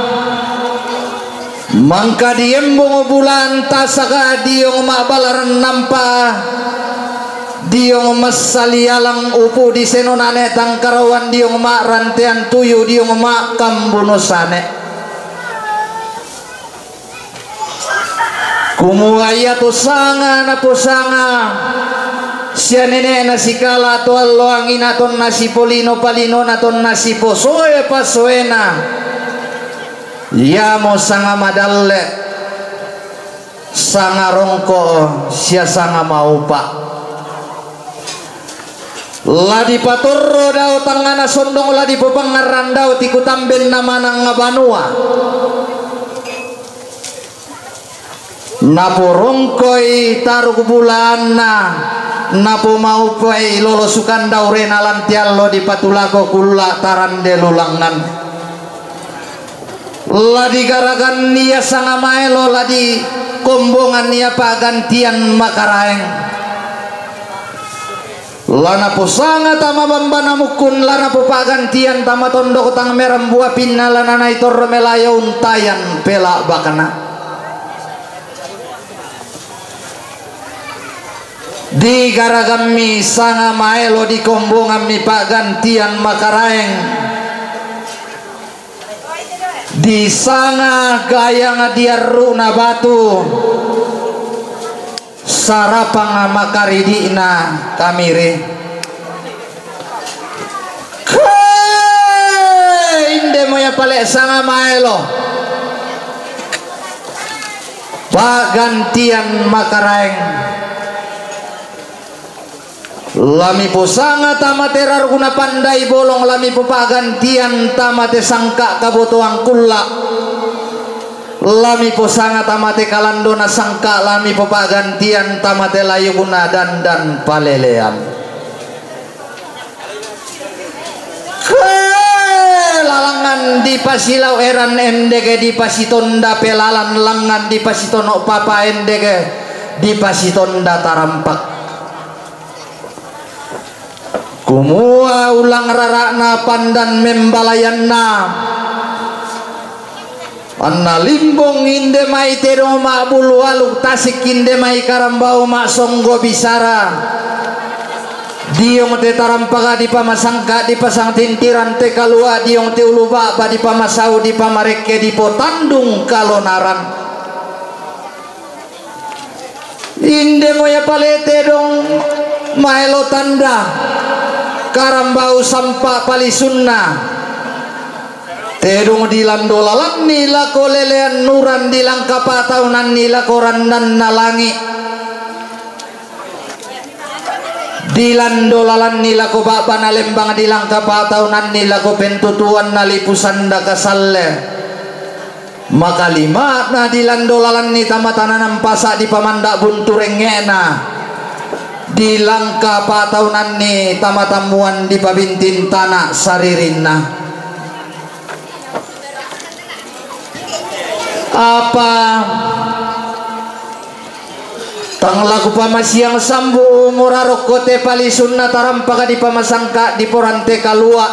mangka diembong bulan tasaka diong ma'balaran nampa, diong massali alang upu' disenonane tangkarauan, diong ma'rantean tuyu, diong ma'kambuno sane. Kumua iato sanga naposanga sia nene'na sikala to allo angina tonna sipolino-palinona tonna siposoe-pasoena, iamo sanga madalle, sanga rongko sia sanga maupa. La dipatorro dao tangngana sondong, la dipopangngarrang dao tikutambenna manang banua. Naporongkoi taruk bulaanna, napomaupai lolo sukan daurena lan te allo dipatulako kulla tarande lulangngan. La digaragan ia sanga maelo, la dikombongan ia pa'gantian makaraeng. La naposanga tama bambana mukkun, la napopa'gantian tama tondok tang merambua pinna, la nanai torro melayo untayan pela'bakna. Digaragammi sanga maelo, dikombongammi pa'gantian makaraeng. Disanga gayang diarru'na batu, sarapang makaridi'na kamiri. Ke, indemo ia pale sanga maelo, pa'gantian makaraeng. La miposanga tama te rarukna pandai bolong, la mipopa'gantian tama te sangka' kabotoan kulla, la miposanga tama te kalandona sangka', la mipopa'gantian tama te layukna dandan palelean. Ke, la langngan dipasilau eran endeke dipasitonda pelalan, langngan dipasitono' papa endeke dipasitonda tarampak. Kumua ulang rara'na pandan membalayanna, anna limbong inde mai tedong ma'bulu aluk tasik, inde mai karambau ma'songgo bisara. Diong te tarampaka dipamasangka, dipasang tintiran te kalua', diong te ulu ba'ba dipamasau, dipamarekke, dipotandung kalonaran. Indemo ia pale tedong maelo tanda, karambau sampa palisunna. Tedong dilando lalanni lako lelean uran, dilangka pataunanni lako rannanna langi'. Dilando lalanni lako ba'bana lembang, dilangka pataunanni lako pentutuanna lipu sanda kasalle. Makalima'na di lando lalanni tama tananan pasa' di pamanda' buntu rengnge'na, di langka pa'taunanni tama tammuan di pabintin tana' saririnna. Apa tang la kupamasiang sambu murarokko te palisunna tarampaka di pamasangka di porante kalua'.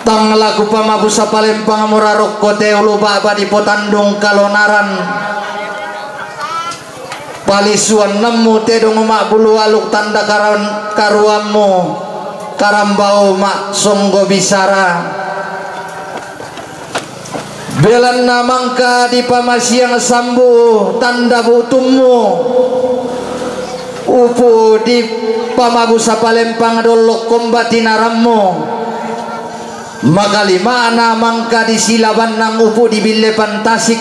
Tang la kupamabusa palempang murarokko te ulu ba'ba di potandung kalonaran. Palisuannammu tedong ma'bulu aluk tanda karan-, karuammu karambau ma'songgo bisara. Belanna mangka dipamasiang sambu tanda bu'tummu, upu' dipamabusa palempang dollo komba tinarammu. Makalima'na mangka disilabannang upu' dibille pantasik.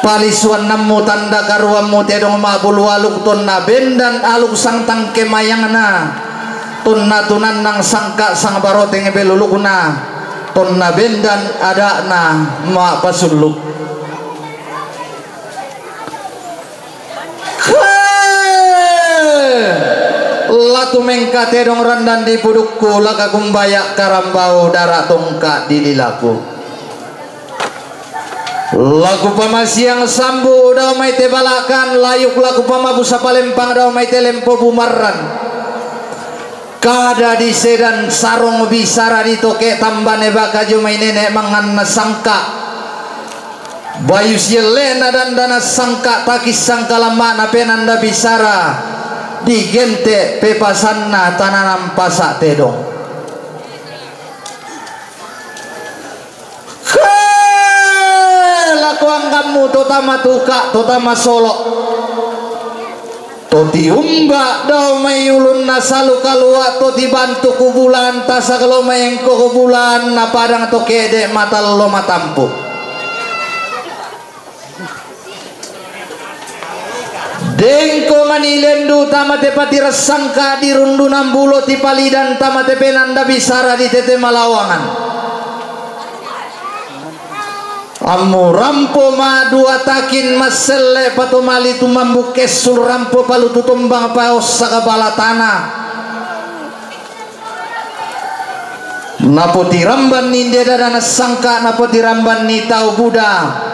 Palisuannammu tanda karuammu tedong ma'bulu aluk tonna bendan aluk sangtang kemayangna, tonna tunannang sangka' sangbaroteng belulukna, tonna bendan ada'na ma'pasulluk. He! La tumengka tedong randan di pudukku, la kakumbaya' karambau dara tongka' di lilaku. La kupamasiang sambu dao mai te balakan layuk, la kupamabusa palempang dao mai te lempo bumarran. Kada disedan sarong bisara ditoke' tambane baka dio mai nene' manganna sangka'. Bayu sielle'na dandana sangka' takissang kalamma'na penanda bisara digente' pepasanna tananan pasa' tedong. He, lako anggammu to tama tuka', to tama solo'. To tiumba dao mai ulunna salu kalua', to tibantu kubulan tasagalo maengko kubulan na padang to ke'de' matallo matampu'. Dengko mani lendu tama te patiressangka di rundunan bulo tipalidan tama te penanda bisara di tete malawangan. Ammu rampo ma dua takin masselle patomali tumambu kessul rampo palutu tombang paossa kabala tana. Napotirambanni nde dada nassangka, napotirambanni tau buda.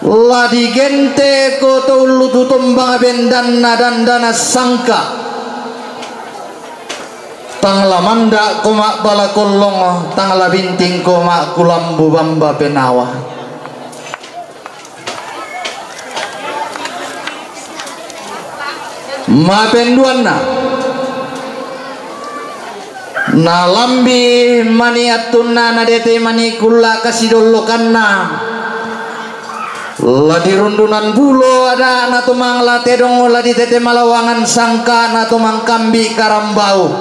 La digenteko to ullutu tombang bendanna danda nassangka. Tang la manda'ko ma'bala kollong, tang la bintingko ma'kulambu bamba penawa. Mapenduanna, nalambi mani attunna, nadete mani kulla kasidollokanna. La dirundunan bulo ada'na to mangla tedong, la ditete malawangan sangka'na to mangkambi karambau.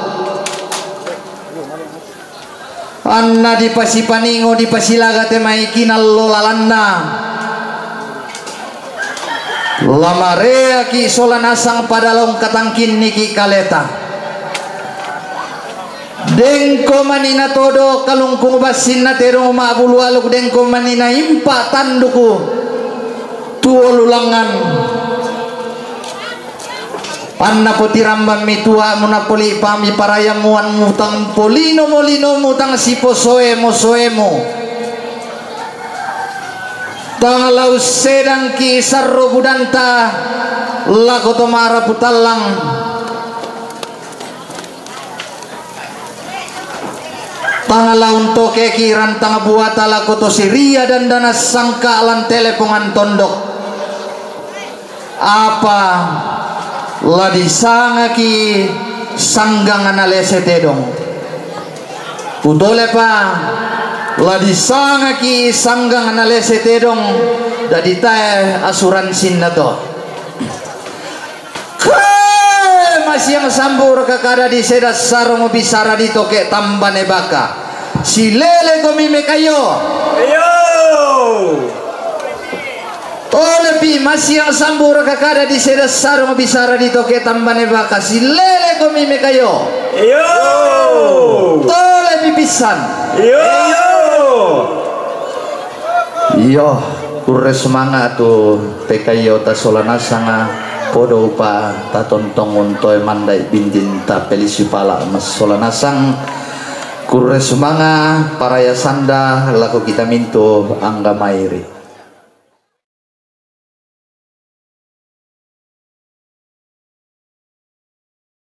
Anna dipasipaningo, dipasilaga te mai kinallo lalanna. La mareaki sola nasang padalong katangkinniki kaleta. Dengko mani natodo kalungkung bassinna tedong ma'bulu aluk, dengko mani naimpa tanduku tuo lulangan. Anna potirambammi tua'mu, napolipami parayammu, anmutang polino-molinomu, tang siposoe-mosoemu. Tang la ussedangki sarro budanta lako to marapu tallang. Tang la untokeki rantang buata lako to Siria danda nassangka lan telepongan tondok. Apa la disangaki sanggang nalese tedong. Kutolepa la disangaki sanggang nalese tedong, dadi tae asuransinna to. He, masiang sambu raka kada di seda sarong bisara ditoke tambane baka. Silele komi mekayo. Iyo. Tolepi masiang sambu raka kada di seda sarong bisara ditoke tambane baka. Silele komi mekayo. Iyo. Tolepi San. Iyo. Iyo, kurre sumanga' tu P K I-ta sola nasanga, podo upa tatontongun toe mandai bintinta pelisi pala' massola nasang. Kurre sumanga' paraya sanda lako kita mintu' angga mairi.